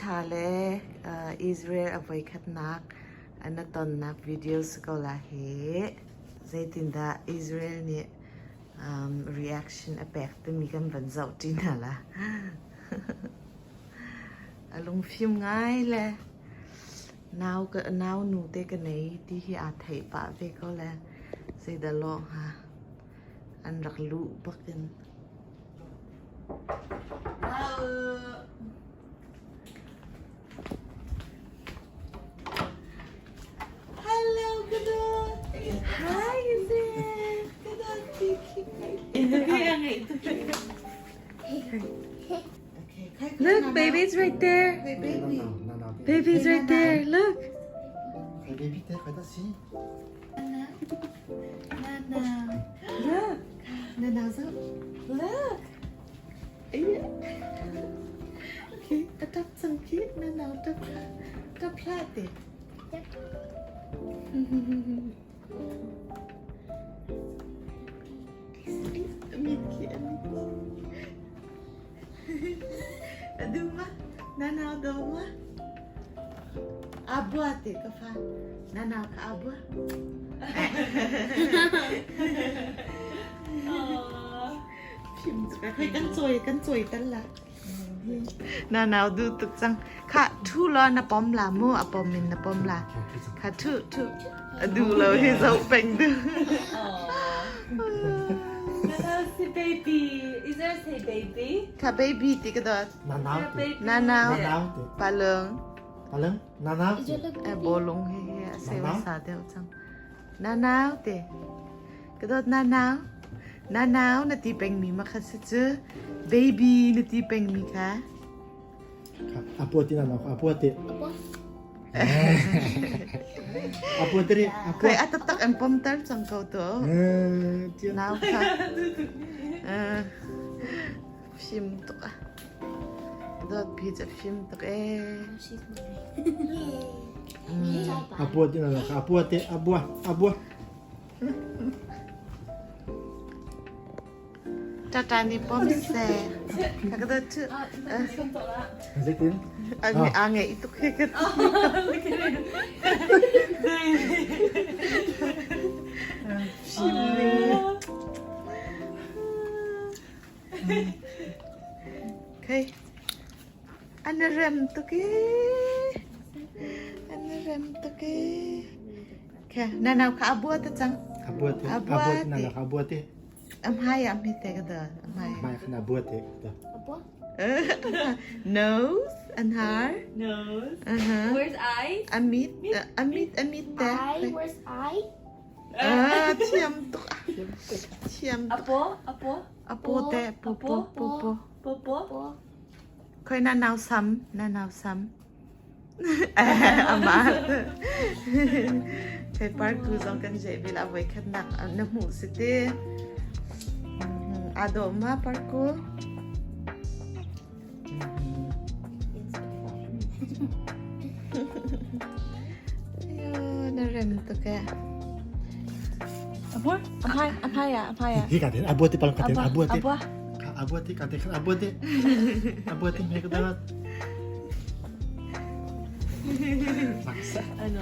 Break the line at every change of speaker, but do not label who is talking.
Ṭha le Israel a voikhatnak an i tonnak video si ko la hi. Zeitindah Israel nih reaction a pek timi kan van zoh ṭi hna la. A lungfim ngai le nau ka nau nu te ka nei ti hi aa theih pah ve ko le zeidah lawh hnga an rak luh bakin. Hello, Kadot. Hi, Israel. Kadot, Look, baby's right there. Baby's right there. Look.
Baby te khai ta si.
Look. Nana, look. Khi a ṭap cang khi na nau ṭap ṭap hlah te. Mit khi a mit. A du ma? Na nau do ma? Abua te ka fa. Na nau ka abua. Khoi kan cawi kan cawi tal la. Na nau du tuk cang. Kha thu lo na pom la mu a pom in na pom la. Kha thu thu a du lo hi zo peng du.
Si baby. Is there say baby?
Kha baby ti ka dot.
Na nau te.
Na nau.
Na nau te.
Palung.
Palung. Na nau te.
Eh bolung hi hi a se wa sa deuh cang. Na nau te. Ka dawt na nau. Na nau na ti pengmi ma kha si cu. Baby na ti pengmi kha.
Apu ti na nau apu ti. Apu ti ri apu.
Kai atatak em pom tar cang ko to. Nau kha. Fim tuk ah. Dawt pi cu fim tuk ee.
Apu ti na nau apu ti abu abu.
Tata nih pom seh. Ka ka dawt cu.
Zeitin?
A ngeih tuk hi ka Fim ning. Okay. An i rem tuk ee. An i rem tuk ee. Kha, na nau kha a bua te cang.
A bua te.
A bua te.
Na nau kha a bua te.
A hmai ah hme te ka da. A hmai.
Hmai kha na bua te. Da.
A bua.
Nose and har.
Nose.
Uh-huh.
Where's eye?
Amit, amit, amit te.
Eye, where's eye?
Ah, thiam tuk. Thiam tuk.
Apo, apo.
Apo te, po po po po.
Po po.
Khoi na nau sam, na nau sam. Amah. Thei par tu zong kan je bil a voi khat nak na hmuh si te. A dawh ma parku? Ayo, na rem tuk eh.
Abua, amhai, amhai ah, amhai ah.
Hi ka tin abua ti palang ka tin abua ti.
Abua.
Abua ti ka tin abua ti. Abua ti me ka dapat. Maksa.
Ano?